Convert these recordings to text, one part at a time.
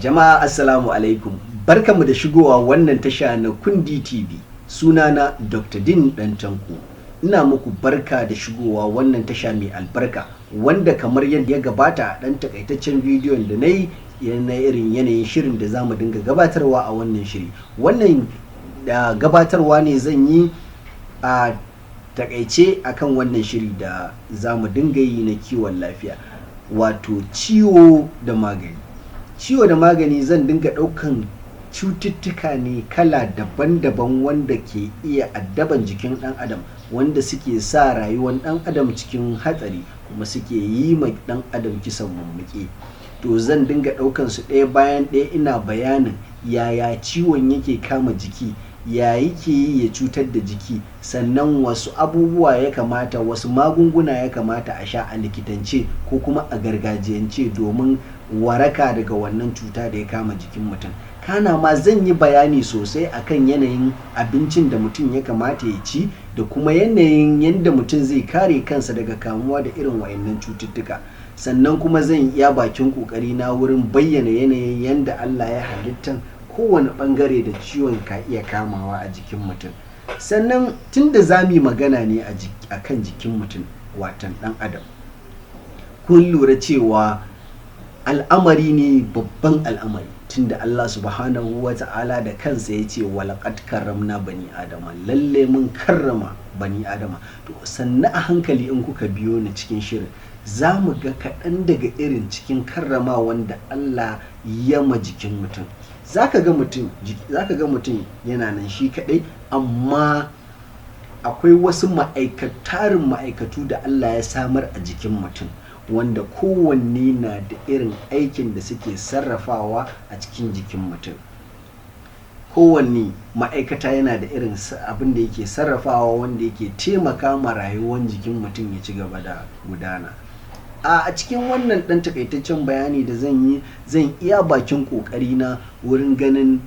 Jama'a, assalamu alaikum. Barkanmu da shigowa wannan tasha na Kundi TV. Sunana Dr. Din Ɗantanko. Ina muku barka da shigowa wannan tasha mai albarka, wanda kamar yadda ya gabata a ɗan takaitaccen bidiyon da na yi na irin yanayin shirin da za mu dinga gabatarwa a wannan shiri. Wannan da gabatarwa ne zan yi a takaice akan wannan shiri da za mu dinga yi na kiwon lafiya, wato ciwo da magani. Ciwo da magani, zan dinga ɗaukan cututtuka ne kala daban-daban wanda ke iya addaban jikin ɗan adam, wanda suke sa rayuwar ɗan adam cikin hatsari, kuma suke yi ma ɗan adam kisan mummuke. To, zan dinga ɗaukan su ɗaya bayan ɗaya, ina bayanin yaya ciwon yake kama jiki, ya yake yi ya cutar da jiki, sannan wasu abubuwa ya kamata, wasu magunguna ya kamata a sha a likitance ko kuma a gargajiyance domin waraka daga wannan cuta da ya kama jikin mutum. Kana ma zan yi bayani sosai akan yanayin abincin da mutum ya kamata ya ci da kuma yanayin yadda mutum zai kare kansa daga kamuwa da irin wayannan cututtuka. Sannan kuma zan iya bakin kokari na wurin bayyana yanayin yadda Allah ya halittan kowane bangare da ciwon ka iya kamawa a jikin mutum. Sannan tunda za mu yi magana ne a kan jikin mutum, watan ɗan adam, kun lura cewa al'amari ne, babban al'amari, tunda Allah subhanahu wa ta'ala da kansa ya ce, "Walaƙad karramna bani adama." Lalle mun karrama bani adama. To, sannan a hankali in kuka biyo ni cikin shirin, za mu ga kaɗan daga irin cikin karrama wanda Allah ya ma jikin mutum. Zaka ga mutum yana nan shi kaɗai, amma akwai wasu tarin ma'aikatu da Allah ya samar a jikin mutum, wanda kowanne na da irin aikin da suke sarrafawa a cikin jikin mutum. Kowanne ma'aikata yana da irin abin da yake sarrafawa wanda yake taimaka ma rayuwar jikin mutum ya ci gaba da gudana. A cikin wannan ɗan takaitaccen bayani da zan yi, zan iya bakin ƙoƙari na wurin ganin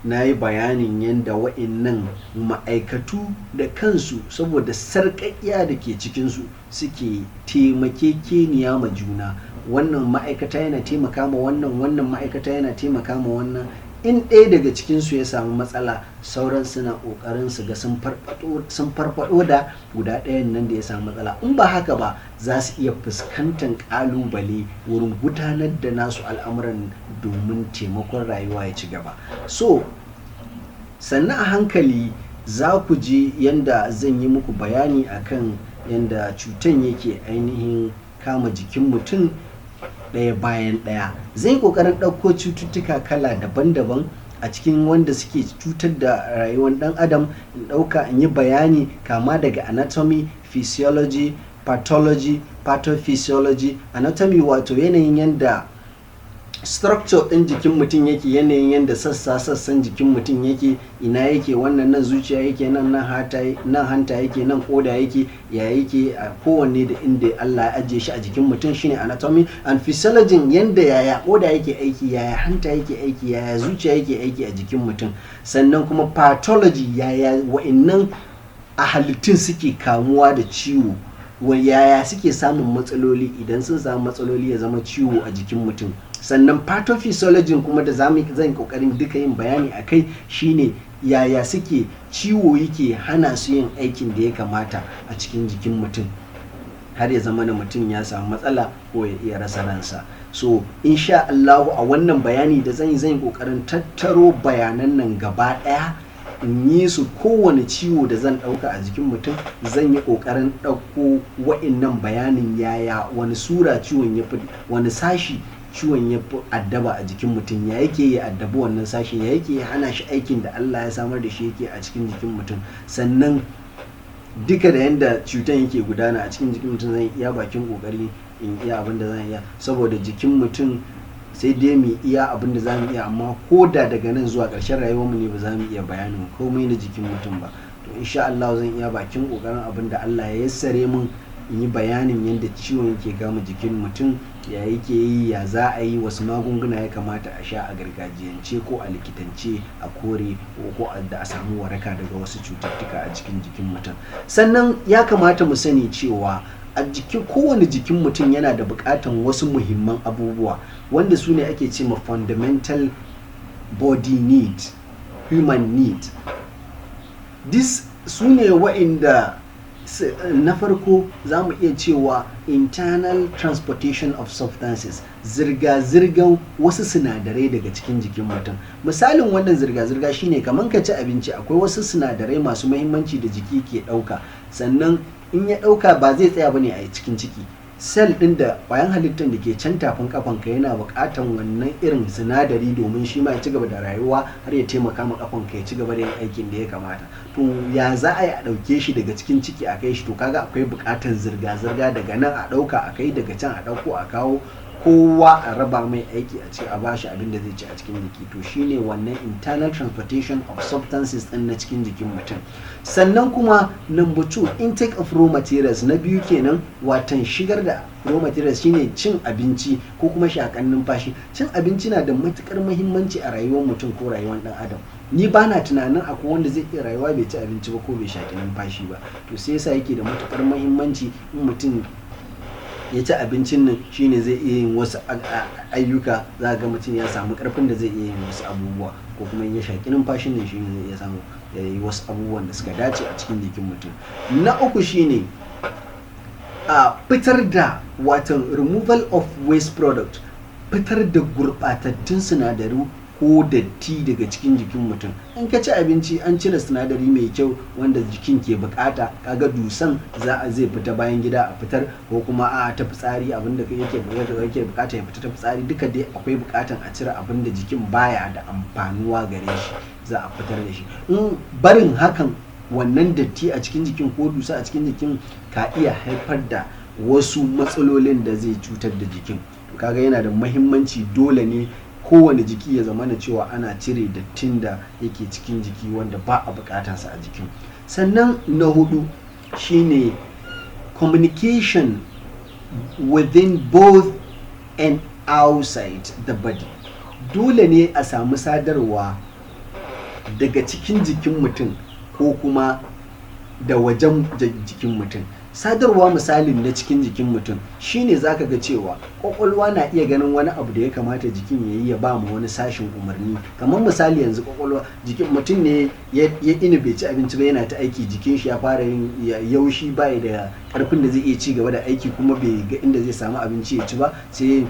na yi bayanin yadda wa'innan ma'aikatu da kansu, saboda sarƙaƙiya da ke cikinsu, suke taimakekeniya ma juna. Wannan ma'aikata yana taimaka ma wannan, wannan ma'aikata yana taimaka ma wannan. In ɗaya daga cikinsu ya samu matsala, sauran suna ƙoƙarin su ga sun farfaɗo da guda ɗayan nan da ya samu matsala. In ba haka ba, za su iya fuskantar ƙalubale wurin gudanar da nasu al'amuran domin taimakon rayuwa ya ci gaba. So, sannan a hankali za ku ji yanda zan yi muku bayani akan yanda cutan yake ainihin kama jikin mutum ɗaya bayan ɗaya. Zai ƙoƙarin ɗauko cututtuka kala daban-daban a cikin wanda suke cutar da rayuwar ɗan adam, in ɗauka in yi bayani kama daga anatomy, physiology, pathology, pathophysiology. Anatomy, wato yanayin yanda structure ɗin jikin mutum yake, yanayin yanda sassan jikin mutum yake, ina yake wannan, nan zuciya yake, nan nan hanta yake, nan koda yake, ya yake a kowanne da inda Allah ya ajiye shi a jikin mutum, shine anatomy. And physiology, yanda yaya koda yake aiki, yaya hanta yake aiki, yaya zuciya yake aiki a jikin mutum. Sannan kuma pathology, yaya wa'innan a halittun suke kamuwa da ciwo, yaya suke samun matsaloli, idan sun samu matsaloli ya zama ciwo a jikin mutum. Sannan pathophysiology kuma da zamu zan kokarin duka yin bayani a kai, shine yaya suke ciwo yake hana su yin aikin da ya kamata a cikin jikin mutum, har ya zama na mutum ya samu matsala ko ya iya rasa ransa. So insha Allahu, a wannan bayani da zan yi kokarin tattaro bayanan nan gaba daya in yi su. Kowane ciwo da zan ɗauka a jikin mutum, zan yi ƙoƙarin ɗauko wa'innan bayanin, yaya, wani sura ciwon ya fi, wani sashi ciwon ya fi addaba a jikin mutum, ya yake ya addabi wannan sashin, ya yake ya hana shi aikin da Allah ya samar da shi yake a cikin jikin mutum. Sannan duka da yanda cutan yake gudana a cikin jikin mutum, zan iya bakin ƙoƙari in iya abin da zan iya, saboda jikin mutum sai dai mu iya abin da za mu iya, amma ko da daga nan zuwa ƙarshen rayuwarmu ne, ba za mu iya bayanin komai na jikin mutum ba. To, insha Allah zan iya bakin ƙoƙarin abin da Allah ya yassare mun in yi bayanin yadda ciwon yake gama jikin mutum, ya yake yi, ya za a yi, wasu magunguna ya kamata a sha a gargajiyance ko a likitance a kore ko da a samu waraka daga wasu cututtuka a cikin jikin mutum. Sannan ya kamata mu sani cewa a A jikin kowane jikin mutum yana da buƙatan wasu muhimman abubuwa wanda su ne ake ce ma fundamental body need, human need. This su ne wa'inda na farko za mu iya cewa internal transportation of substances, zirga-zirgan wasu sinadarai daga cikin jikin mutum. Misalin wannan zirga-zirga shine kamar ka ci abinci, akwai wasu sinadarai masu muhimmanci da jiki ke ɗauka. Sannan in ya ɗauka, ba zai tsaya bane a cikin ciki. Cell ɗin da ƙwayan halittar da ke can tafin kafanka yana buƙatan wannan irin sinadari domin shi ma ya ci gaba da rayuwa, har ya taimaka ma kafanka ya ci gaba da yin aikin da ya kamata. To, ya za a yi a ɗauke shi daga cikin ciki a kai shi? To, kaga akwai buƙatan zirga-zirga daga nan a ɗauka a kai, daga can a ɗauko a kawo. Kowa a raba mai aiki, a ce a bashi abin da zai ci a cikin jiki. To, shine wannan internal transportation of substances din na cikin jikin mutum. Sannan kuma number two, intake of raw materials. Na biyu kenan, watan shigar da raw materials, shine cin abinci ko kuma shakan numfashi. Cin abinci na da matukar muhimmanci a rayuwar mutum ko rayuwar dan adam. Ni ba na tunanin akwai wanda zai iya rayuwa bai ci abinci ba ko bai shaki numfashi ba. To, sai yasa yake da matukar muhimmanci. In mutum ya ci abincin nan, shine zai iya yin wasu ayyuka. Za ga mutum ya samu karfin da zai iya yin wasu abubuwa, ko kuma in ya shaki numfashin nan, shine zai iya samu ya yi wasu abubuwan da suka dace a cikin jikin mutum. Na uku shine a fitar da, watan removal of waste product, fitar da gurɓatattun sinadaru ko datti daga cikin jikin mutum. In ka ci abinci, an cire sinadari mai kyau wanda jikin ke bukata. Kaga dusan za a zai fita bayan gida a fitar, ko kuma a ta fitsari, abinda yake bukata ya fita ta fitsari. Duka dai akwai bukatan a cire abinda jikin baya da amfanuwa gare shi, za a fitar da shi. In barin hakan, wannan datti a cikin jikin ko dusa a cikin jikin ka iya haifar da wasu matsalolin da zai cutar da jikin. Kaga yana da mahimmanci, dole ne kowane jiki ya zama na cewa ana cire dattin da yake cikin jiki wanda ba a bukatansa a jikin. Sannan na hudu shine communication within both and outside the body. Dole ne a samu sadarwa daga cikin jikin mutum ko kuma da wajen jikin mutum. Sadarwa misalin na cikin jikin mutum shine zaka ga cewa kwakwalwa na iya ganin wani abu da ya kamata jikin ya yi, ya ba mu wani sashin umarni. Kamar misali yanzu, kwakwalwa, jikin mutum ne ya ini bai ci abinci ba, yana ta aiki, jikin shi ya fara yin yaushi, bai da karfin da zai iya ci gaba da aiki, kuma bai ga inda zai samu abinci ya ci ba. Sai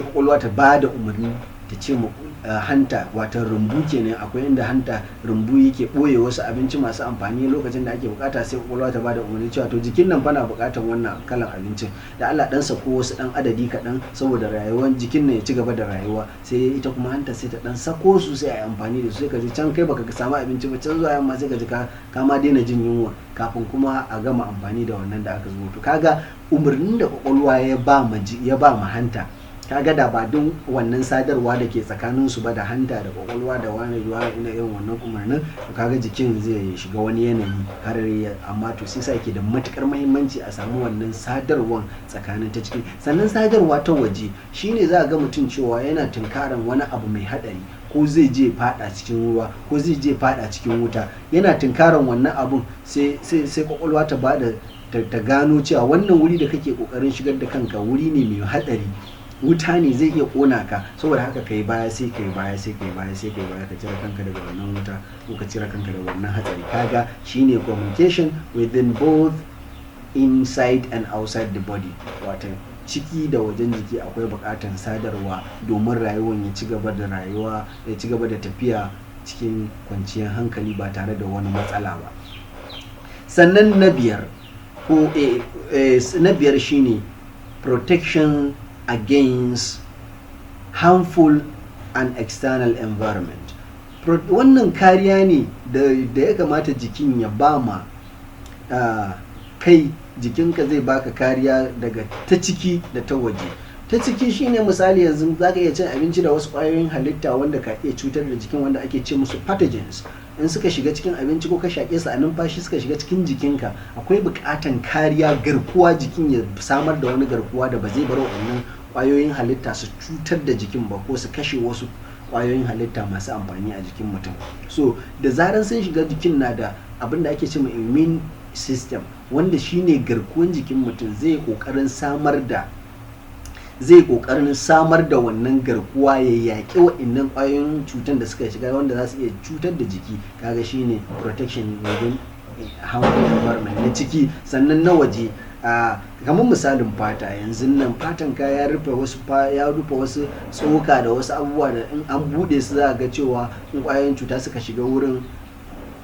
kwakwalwa ta ba da umarni, ta ce ma hanta, wata rumbu kenan. Akwai inda hanta, rumbu yake ɓoye wasu abinci masu amfani lokacin da ake bukata. Sai kwakwalwa ta bada umarni cewa, to, jikin nan fana bukatan wannan kalan abincin, da Allah dan sako wasu dan adadi kaɗan saboda rayuwar jikin nan ya ci gaba da rayuwa. Sai ita kuma hanta sai ta dan sako su, sai a yi amfani da su. Sai ka ji can kai baka samu abinci ba, can zuwa yamma sai ka ji ka ma daina jin yunwa, kafin kuma a gama amfani da wannan da aka zubo. To, kaga umarnin da kwakwalwa ya ba ma hanta, kaga da ba don wannan sadarwa da ke tsakanin su ba, da hanta da kwakwalwa da wani ruwa ina irin wannan umarnin, to kaga jikin zai shiga wani yanayi har ya. Amma to, sai sa yake da matukar muhimmanci a samu wannan sadarwan tsakanin ta ciki. Sannan sadarwa ta waje shine za a ga mutum cewa yana tunkaran wani abu mai hadari, ko zai je fada cikin ruwa, ko zai je fada cikin wuta. Yana tunkaran wannan abun, sai kwakwalwa ta bada ta gano cewa wannan wuri da kake kokarin shigar da kanka wuri ne mai hadari, wuta ne, zai iya kona ka, saboda haka kai baya. Sai kai baya, sai kai baya, sai kai baya, ka cire kanka daga wannan wuta ko ka cire kanka daga wannan hatsari. Kaga shine communication within both inside and outside the body, wato ciki da wajen jiki akwai buƙatar sadarwa domin rayuwar ya ci gaba da rayuwa, ya ci gaba da tafiya cikin kwanciyar hankali ba tare da wani matsala ba. Sannan na biyar ko na biyar shine protection against harmful and external environment. Wannan kariya ne da ya kamata jikin ya ba ma kai. Jikinka zai baka kariya daga ta ciki da ta waje. Ta ciki shine misali yanzu zaka iya cin abinci da wasu ƙwayoyin halitta wanda ka iya cutar da jikin, wanda ake ce musu pathogens. In suka shiga cikin abinci ko ka shaƙe su a numfashi, suka shiga cikin jikinka, akwai buƙatan kariya, garkuwa, jikin ya samar da wani garkuwa da ba zai bar waɗannan ƙwayoyin halitta su cutar da jikin ba ko su kashe wasu ƙwayoyin halitta masu amfani a jikin mutum. So da zaran sun shiga, jikin na da abin da ake ce ma immune system, wanda zai iya yakan su. wanda shine garkuwan jikin mutum, zai kokarin samar da wannan garkuwa ya yaƙi wa'innan ƙwayoyin cutan da suka shiga wanda za su iya cutar da jiki. Kaga shine protection within harmful environment na ciki. Sannan na waje, kamar misalin fata, yanzu nan fatan ka ya rufe wasu tsoka da wasu abubuwa da in an bude su za ga cewa in ƙwayoyin cuta suka shiga wurin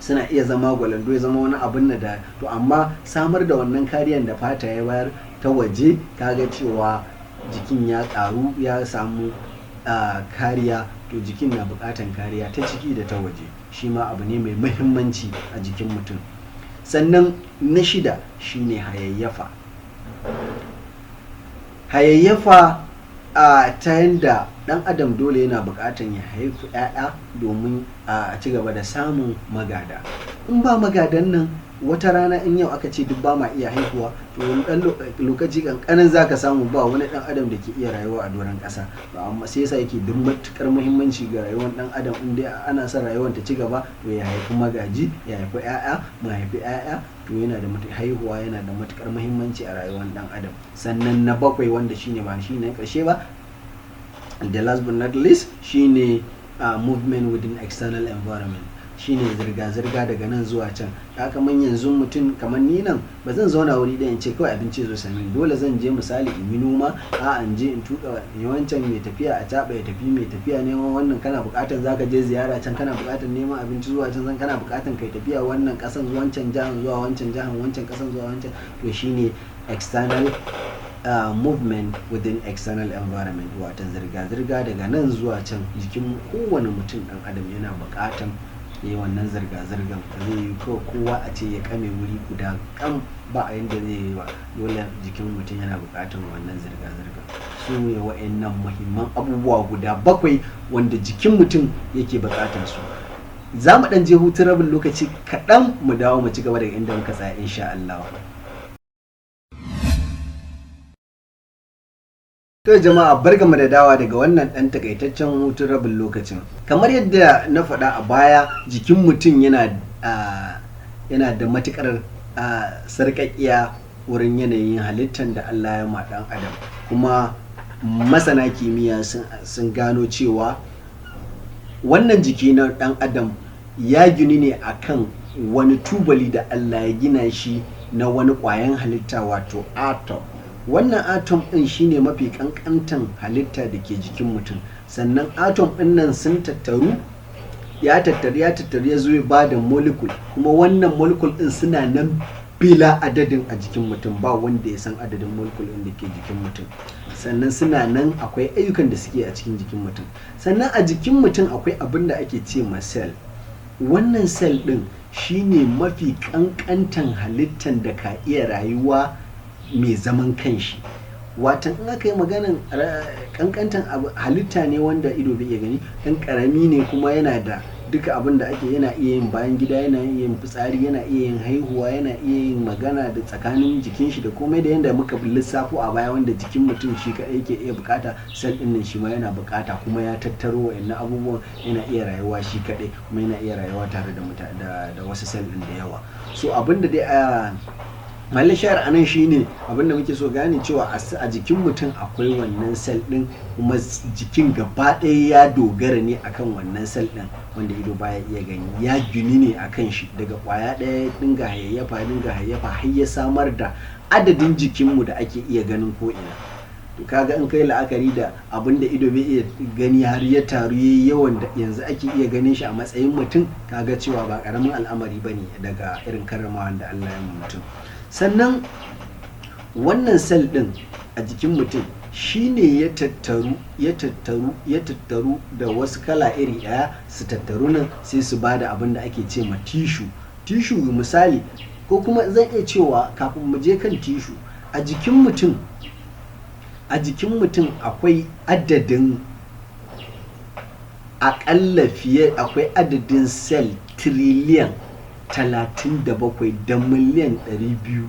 suna iya zama gwalando, ya zama wani abin da to. Amma samar da wannan kariyan da fata ya bayar ta waje, kaga cewa jikin ya karu, ya samu kariya. To, jikin na bukatan kariya ta ciki da ta waje, shi ma abu ne mai muhimmanci a jikin mutum. Sannan na shida shine hayayyafa. Hayayyafa a ta yanda dan adam dole yana bukatan ya haifi 'ya'ya domin a ci gaba da samun magada. In ba magadan nan, wata rana in yau aka ce duk ba ma iya haihuwa, to wani dan lokaci kankanin zaka samu ba wani dan adam da ke iya rayuwa a doron kasa. Amma sai yasa yake duk matukar muhimmanci ga rayuwar dan adam, in dai ana son rayuwar ta ci gaba, to ya haifi magaji, ya haifi 'ya'ya, mu haifi 'ya'ya. To, yana da haihuwa yana da matukar muhimmanci a rayuwar dan adam. Sannan na bakwai, wanda shine ba shine na karshe ba, the last but not least, shine movement within external environment, shine zirga-zirga daga nan zuwa can. Kamar yanzu mutum kamar ni nan, ba zan zauna wuri ɗaya in ce kawai abinci zo same ni. Dole zan je, misali, in yi noma, a in je in tuka yawancan, mai tafiya a caɓa ya tafi, mai tafiya neman wannan. Kana buƙatar zaka je ziyara can, kana buƙatar neman abinci zuwa can, kana buƙatar kai tafiya wannan ƙasan zuwa wancan jahan, zuwa wancan jahan, wancan ƙasan zuwa wancan. To, shine external movement within external environment, wata zirga-zirga daga nan zuwa can. Jikin kowane mutum ɗan adam yana buƙatan yi wannan zirga-zirgan. Zai yi kowa a ce ya kame wuri guda kam, ba a yanda zai yi ba. Dole jikin mutum yana buƙatar wannan zirga-zirga. Su ne wa'annan muhimman abubuwa guda bakwai wanda jikin mutum yake buƙatar su. Za mu ɗan je hutun rabin lokaci kaɗan, mu dawo mu ci gaba daga inda muka tsaya, insha Allah. To jama'a, barkamu da dawowa daga wannan ɗan takaitaccen hutun rabin lokacin. Kamar yadda na faɗa a baya, jikin mutum yana da matuƙar sarƙaƙiya wurin yanayin halittar da Allah ya ma ɗan adam. Kuma masana kimiyya sun gano cewa wannan jiki na ɗan adam ya ginu ne akan wani tubali da Allah ya gina shi na wani ƙwayan halitta, wato atom. Wannan atom ɗin shine mafi ƙanƙantan halitta da ke jikin mutum. Sannan atom ɗin nan sun tattaru, ya tattaru, ya tattaru, ya zo ya ba da molecule. Kuma wannan molecule ɗin suna nan bila adadin a jikin mutum, ba wanda ya san adadin molecule ɗin da ke jikin mutum. Sannan suna nan, akwai ayyukan da suke a cikin jikin mutum. Sannan a jikin mutum akwai abin da ake ce ma cell. Wannan cell ɗin shine mafi ƙanƙantan halittan da ka iya rayuwa mai zaman kanshi. Watan in aka yi maganan ƙanƙantan halitta ne wanda ido bai iya gani, ɗan ƙarami ne, kuma yana da duka abin da ake, yana iya yin bayan gida, yana iya yin fitsari, yana iya yin haihuwa, yana iya yin magana da tsakanin jikin shi da komai da yanda muka lissafo a baya, wanda jikin mutum shi kaɗai ke iya bukata, cell ɗin nan shi ma yana bukata. Kuma ya tattaro wa'annan abubuwan, yana iya rayuwa shi kaɗai, kuma yana iya rayuwa tare da wasu cell ɗin da yawa. So abin da dai a mahallin shahid anan shine, abin da muke so gane cewa a jikin mutum akwai wannan cell din, kuma jikin gaba ɗaya ya dogara ne akan wannan cell din wanda ido baya iya gani. Ya gini ne akan shi, daga kwaya ɗaya dinga hayayyafa, dinga hayayyafa, har ya samar da adadin jikinmu da ake iya ganin ko ina. To, kaga in kai la'akari da abin da ido bai iya gani har ya taru yayi yawan da yanzu ake iya ganin shi a matsayin mutum, kaga cewa ba karamin al'amari bane daga irin karramawan da Allah ya mutum. Sannan wannan cell din a jikin mutum shine ya tattaru, ya tattaru, ya tattaru da wasu kala iri ɗaya, su tattaru nan sai su bada abin da ake ce ma tissue. Tissue misali, ko kuma zan iya cewa kafin mu je kan tissue, a jikin mutum akwai adadin aƙalla fiye, akwai adadin cell 37,200,000,000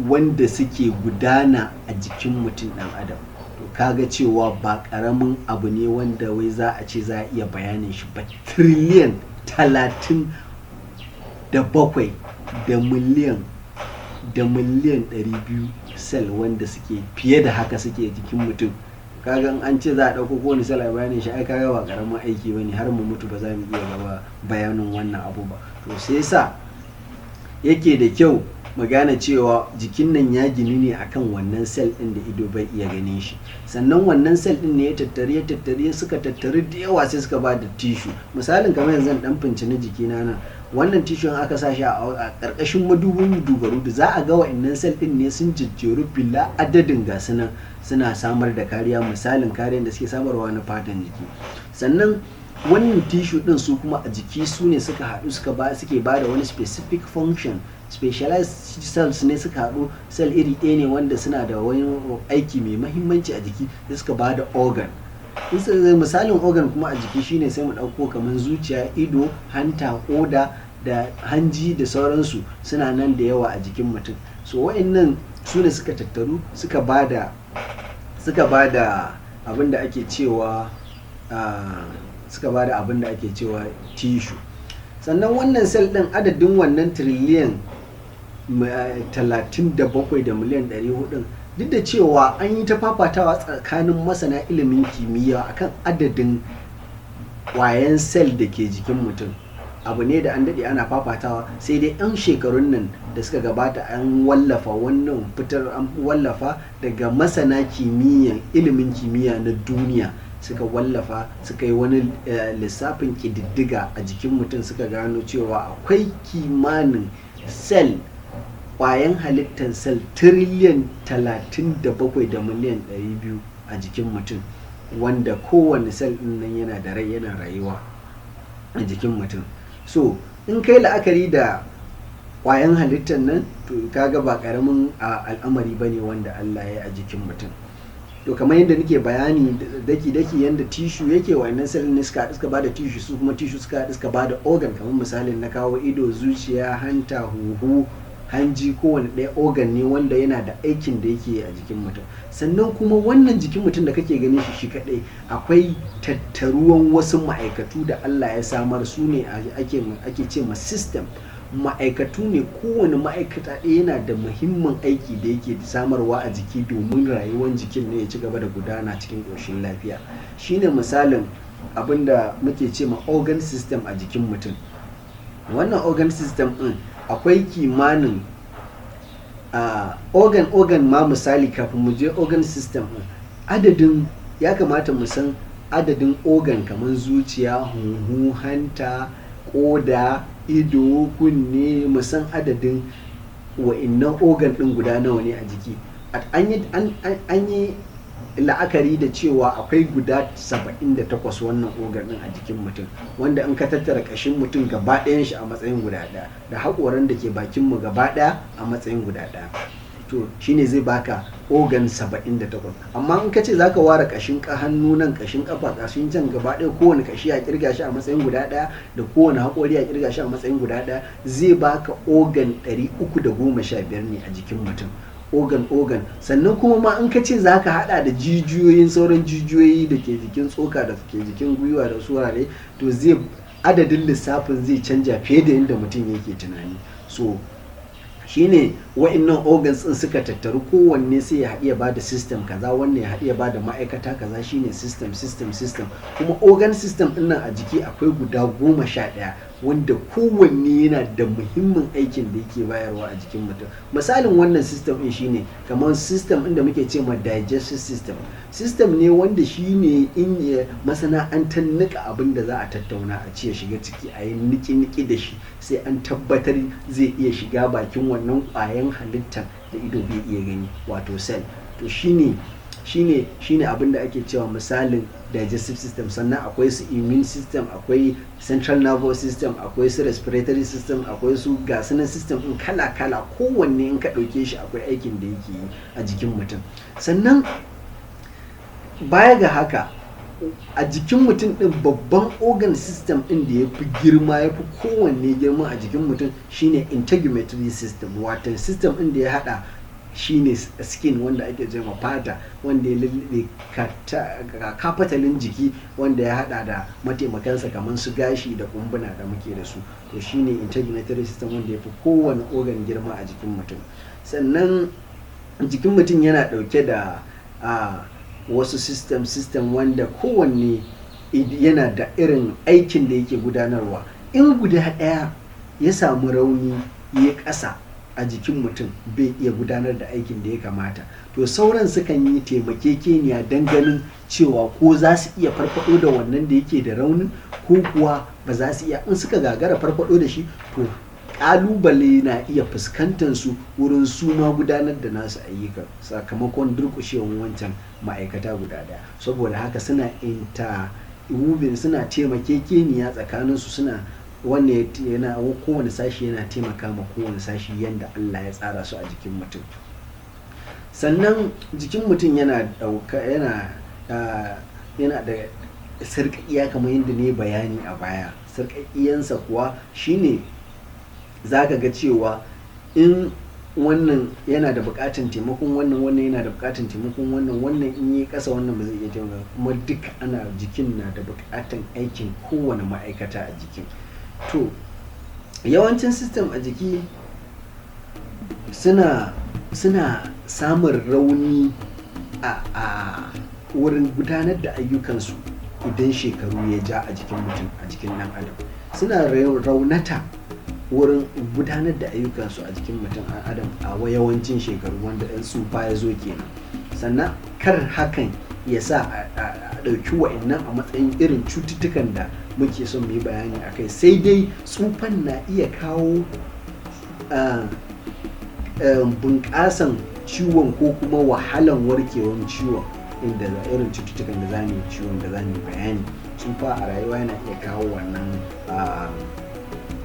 wanda suke gudana a jikin mutum ɗan adam. To, kaga cewa ba ƙaramin abu ne wanda wai za a ce za a iya bayanin shi ba. Tiriliyan 37 da miliyan da miliyan 200 cell wanda suke fiye da haka suke jikin mutum. Kaga in an ce za a ɗauko kowane cell a bayanin shi, ai kaga ba ƙaramin aiki bane, har mu mutu ba za mu iya gaba bayanin wannan abu ba. To, sai sa yake da kyau mu gane cewa jikin nan ya ginu ne akan wannan cell ɗin da ido bai iya ganin shi. Sannan wannan cell ɗin ne ya tattare, ya tattare, suka tattare da yawa, sai suka ba da tissue. Misalin kamar yanzu dan na jikina nan, wannan tissue aka sa shi a ƙarƙashin madubin dubaru da za a ga wa'annan cell ɗin ne sun jejjeru bila adadin, ga su nan suna samar da kariya, misalin kariyar da suke samarwa na fatan jiki. Sannan wannan tissue din su kuma a jiki su ne suka haɗu suka ba suke ba da wani specific function. Specialized cells ne suka haɗu, cell iri ɗaya ne wanda suna da wani aiki mai mahimmanci a jiki, sai suka ba da organ. Misalin organ kuma a jiki shine sai mu ɗauko kamar zuciya, ido, hanta, koda da hanji da sauransu, suna nan da yawa a jikin mutum. So wa'annan su ne suka tattaru suka ba da abin da ake cewa tissue. Sannan wannan cell din, adadin wannan tiriliyan 37 da miliyan 400, duk da cewa an yi ta fafatawa tsakanin masana ilimin kimiyya akan adadin kwayan cell da ke jikin mutum, abu ne da an daɗe ana fafatawa, sai dai 'yan shekarun nan da suka gabata an wallafa wannan fitar, an wallafa daga masana kimiyyan ilimin kimiyya na duniya, suka wallafa, suka yi wani lissafin ƙididdiga a jikin mutum, suka gano cewa akwai kimanin cell, ƙwayan halittar cell tiriliyan 37 da miliyan 200 a jikin mutum, wanda kowane cell ɗin nan yana da rai, yana rayuwa a jikin mutum. So in kai la'akari da ƙwayan halittar nan, to kaga ba ƙaramin al'amari ba ne wanda Allah ya yi a jikin mutum. To, kamar yadda nake bayani daki-daki yadda tissue yake, wannan cell ne suka haɗu suka bada tissue, su kuma tissue suka haɗu suka bada organ, kamar misalin na kawo ido, zuciya, hanta, huhu, hanji, kowane ɗaya organ ne wanda yana da aikin da yake a jikin mutum. Sannan kuma wannan jikin mutum da kake ganin shi shi kaɗai, akwai tattaruwan wasu ma'aikatu da Allah ya samar, su ne ake ce ma system. Ma'aikatu ne, kowane ma'aikata ɗaya yana da muhimmin aiki da yake samarwa a jiki domin rayuwar jikin ne ya ci gaba da gudana cikin ƙoshin lafiya. Shine misalin abin da muke ce ma organ system a jikin mutum. Wannan organ system ɗin akwai kimanin organ ma. Misali, kafin mu je organ system ɗin, adadin ya kamata mu san adadin organ kamar zuciya, huhu, hanta, koda, ido, kunne, mu san adadin wa'innan organ ɗin guda nawa ne a jiki. An yi la'akari da cewa akwai guda 78 wannan organ ɗin a jikin mutum, wanda in ka tattara ƙashin mutum gaba ɗayan shi a matsayin guda ɗaya da haƙoran da ke bakin mu gaba ɗaya a matsayin guda ɗaya, to shine zai baka organ 78. Amma in ka ce zaka ware ƙashin hannu nan, ƙashin ƙafa, ƙashin can gaba ɗaya, kowane ƙashi a kirga shi a matsayin guda ɗaya da kowane haƙori a kirga shi a matsayin guda ɗaya, zai baka organ 315 ne a jikin mutum, organ organ. Sannan kuma ma in ka ce za ka hada da jijiyoyin, sauran jijiyoyi da ke jikin tsoka da ke jikin gwiwa da wurare, to zai adadin lissafin zai canja fiye da yadda mutum yake tunani. So shine wa'annan organs din suka tattaru, kowanne sai ya haɗu ya bada system kaza, wannan ya haɗu ya bada ma'aikata kaza, shine system, system, system. Kuma organ system din nan a jiki akwai guda 11 wanda kowanne yana da muhimmin aikin da yake bayarwa a jikin mutum. Misalin wannan system din shine kamar system din da muke ce ma digestive system. System ne wanda shine in ya masana'antar nika abin da za a tattauna a ci ya shiga ciki, a yi niki-niki da shi, sai an tabbatar zai iya shiga bakin wannan ƙwayan halittar da ido bai iya gani, wato cell. To, shine abin da ake cewa misalin digestive system. Sannan akwai su immune system, akwai central nervous system, akwai su respiratory system, akwai su gasunan system in kala-kala, kowanne in ka ɗauke shi akwai aikin da yake yi a jikin mutum. Sannan baya ga haka, a jikin mutum ɗin, babban organ system ɗin da ya fi girma, ya fi kowanne girma a jikin mutum shine integumentary system, wato system ɗin da ya haɗa shine skin, wanda ake ce ma fata, wanda ya lullube kafatalin jiki, wanda ya hada da mataimakansa kamar su gashi da kumbuna da muke da su. To, shine integumentary system wanda ya fi kowane organ girma a jikin mutum. Sannan jikin mutum yana ɗauke da wasu system system wanda kowanne yana da irin aikin da yake gudanarwa. In guda ɗaya ya samu rauni, ya ƙasa a jikin mutum, bai iya gudanar da aikin da ya kamata, to sauran sukan yi taimakekeniya don ganin cewa ko za su iya farfado da wannan da yake da raunin ko kuwa ba za su iya. In suka gagara farfado da shi, to kalubale na iya fuskantar su wurin su ma gudanar da nasu ayyukan, sakamakon durƙushewan wancan ma'aikata guda daya. Saboda haka suna interwoven, suna taimakekeniya tsakaninsu, suna wannan yana kowane sashi yana taimaka ma kowane sashi, yanda Allah ya tsara su a jikin mutum. Sannan jikin mutum yana dauka yana da sarƙaƙiya, kamar yadda ne bayani a baya. Sarƙaƙiyansa kuwa shine za ka ga cewa in wannan yana da buƙatar taimakon wannan, wannan yana da buƙatar taimakon wannan, wannan in yi ƙasa, wannan ba zai iya taimaka. Kuma duka ana jikin na da buƙatar aikin kowane ma'aikata a jikin. To, yawancin system a jiki suna samun rauni a wurin gudanar da ayyukansu idan shekaru ya ja a jikin mutum, a jikin ɗan adam. Suna raunata wurin gudanar da ayyukansu a jikin mutum, a adam, a yawancin shekaru wanda ɗan tsufa ya zo kenan. Sannan kar hakan ya sa a ɗauki wa'annan a matsayin irin cututtukan da muke son mu yi bayani a kai. Sai dai tsufan na iya kawo bunƙasan ciwon ko kuma wahalan warkewan ciwon, inda irin cututtukan da za mu yi, ciwon da za mu yi bayani. Tsufa a rayuwa yana iya kawo wannan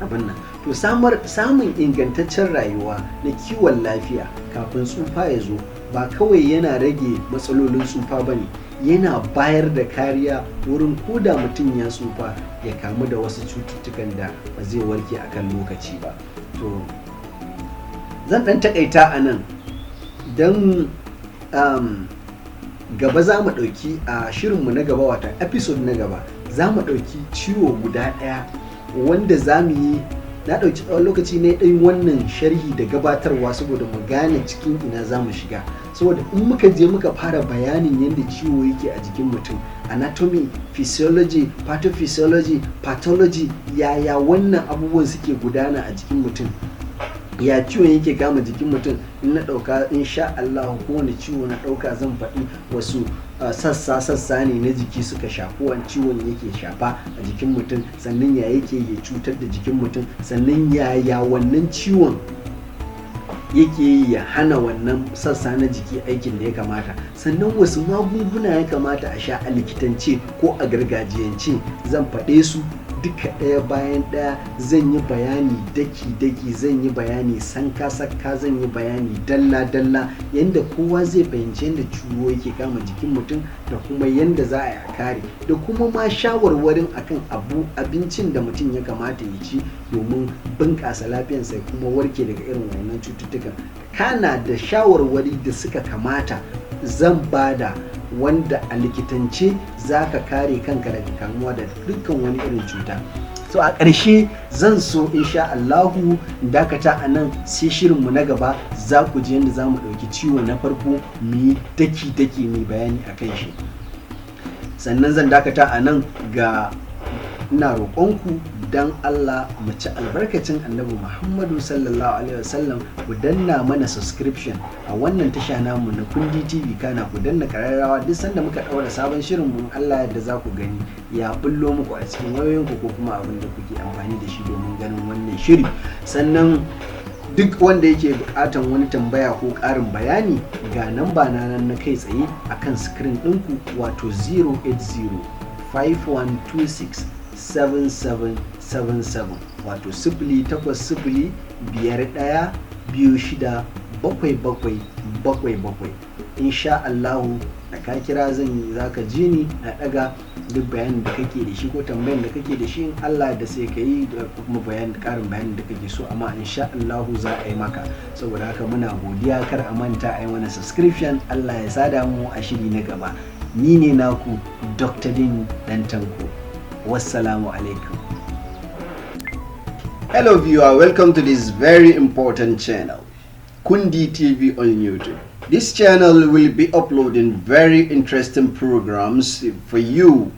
abin nan. To, samun ingantaccen rayuwa na kiwon lafiya kafin tsufa ya zo ba kawai yana rage matsalolin tsufa ba ne, yana bayar da kariya wurin koda mutum ya tsufa ya kamu da wasu cututtukan da ba zai warke a kan lokaci ba. To, zan ɗan takaita a nan don gaba za mu ɗauki, a shirinmu na gaba, wata episode na gaba, za mu ɗauki ciwo guda ɗaya wanda za mu yi. Na ɗauki tsawon lokaci ne ɗan wannan sharhi da gabatarwa saboda mu gane cikin ina za mu shiga, saboda in muka je muka fara bayanin yadda ciwo yake a jikin mutum, anatomy, physiology, pathophysiology, pathology, yaya wannan abubuwan suke gudana a jikin mutum, ya ciwon yake kama jikin mutum, in na ɗauka, insha Allah, kowane ciwo na ɗauka zan faɗi wasu sassa sassa ne na jiki suka shafi wani ciwon yake shafa a jikin mutum, sannan ya yake ya cutar da jikin mutum, sannan yaya wannan ciwon yake yi ya hana wannan sassa na jiki aikin da ya kamata, sannan wasu magunguna ya kamata a sha a likitance ko a gargajiyance. Zan faɗe su duka ɗaya bayan ɗaya. Zan yi bayani daki-daki, zan yi bayani sanka-sanka, zan yi bayani dalla-dalla yadda kowa zai fahimci yadda ciwo yake kama jikin mutum da kuma yadda za a yi a kare, da kuma ma shawarwarin akan abincin da mutum ya kamata ya ci domin bunƙasa lafiyarsa ya kuma warke daga irin wannan cututtukan. Kana da shawarwari da suka kamata zan bada, wanda a likitance za ka kare kanka daga kamuwa da dukkan wani irin cuta. So a ƙarshe zan so, insha Allahu, in dakata a nan, sai shirinmu na gaba za ku ji yadda za mu ɗauki ciwo na farko mu yi daki-daki mai bayani a kan shi. Sannan zan dakata a nan. Ga ina roƙonku dan Allah, mu ci albarkacin Annabi Muhammadu sallallahu alaihi wasallam, ku danna mana subscription a wannan tasha namu na Kundi TV, kana ku danna kararrawa. Duk sanda muka ɗaura sabon shirin mu, Allah yadda za ku gani ya bullo muku a cikin wayoyinku ko kuma abin da kuke amfani da shi domin ganin wannan shiri. Sannan duk wanda yake buƙatan wani tambaya ko ƙarin bayani, ga namba na nan na kai tsaye akan screen ɗinku, wato 080 5126 7777, wato 08051267777. Insha Allahu, da ka kira zan yi, za ka ji ni na daga. Duk bayanin da kake da shi ko tambayan da kake da shi, in Allah da sai ka yi, da kuma bayanin, karin bayanin da kake so, amma insha Allahu za a yi maka. Saboda haka muna godiya. Kar a manta a yi mana subscription. Allah ya sada mu a shiri na gaba. Ni ne naku Dr. Din Dan Tanko. Wassalamu alaikum. Hello viewer, welcome to this very important channel. Kundi TV on YouTube. This channel will be uploading very interesting programs for you.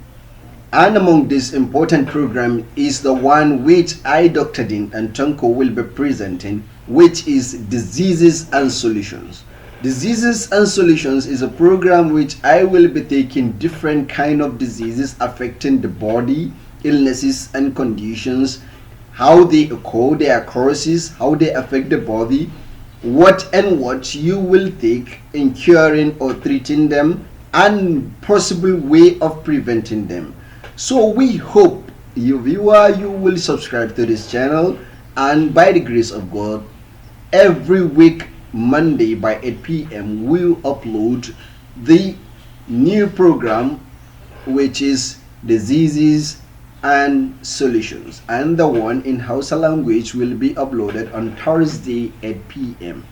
And among this important program is the one which I, Dr. Dean and Tanko, will be presenting, which is Diseases and Solutions. Diseases and Solutions is a program which I will be taking different kind of diseases affecting the body, illnesses and conditions, how they occur, their causes, how they affect the body, what and what you will take in curing or treating them, and possible way of preventing them. So we hope you viewer, you will subscribe to this channel, and by the grace of God, every week Monday by 8 p.m. we will upload the new program, which is Diseases and Solutions, and the one in Hausa language will be uploaded on Thursday 8 p.m.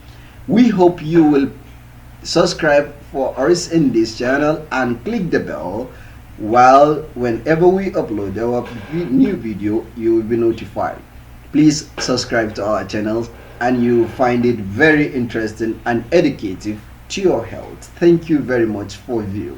We hope you will subscribe for us in this channel and click the bell while whenever we upload our new video, you will be notified. Please subscribe to our channel and you find it very interesting and educative to your health. Thank you very much for view.